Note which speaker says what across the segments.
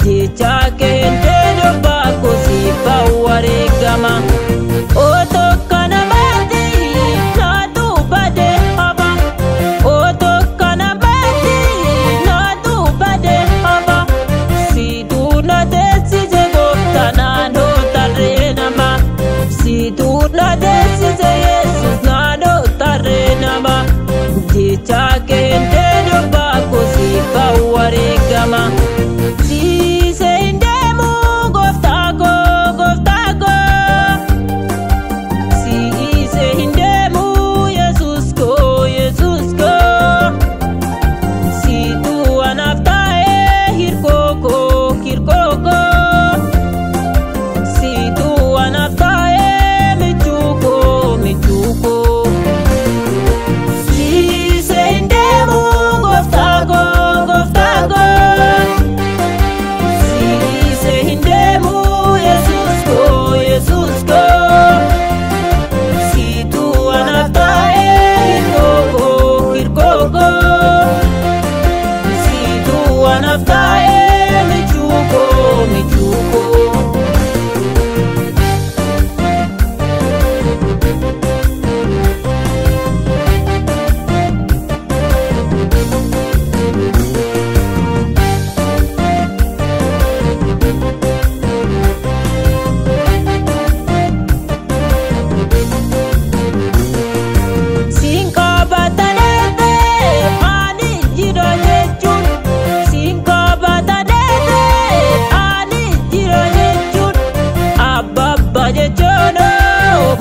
Speaker 1: Jecha kente bako sifa waregama. Oto kana bati na tu bade haba. Oto kana bati na tu bade haba. Si tu na desise gofta na no tarenama. Si tu na desise Yesus na no tarenama. Jecha kente bako sifa waregama.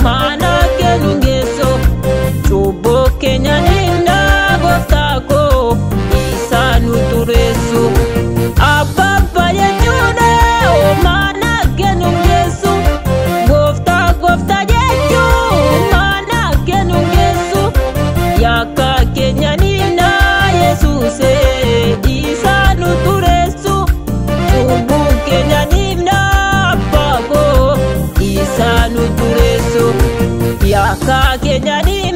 Speaker 1: Mana kenungeso chubo kenya nina goftako isanu turesu. Ababa yechune o mana kenungeso gofta gofta yechu mana kenungeso yaka kenya nina Yesuse isanu turesu chubo kenya nina abago isanu turesu. Yaka kenya ni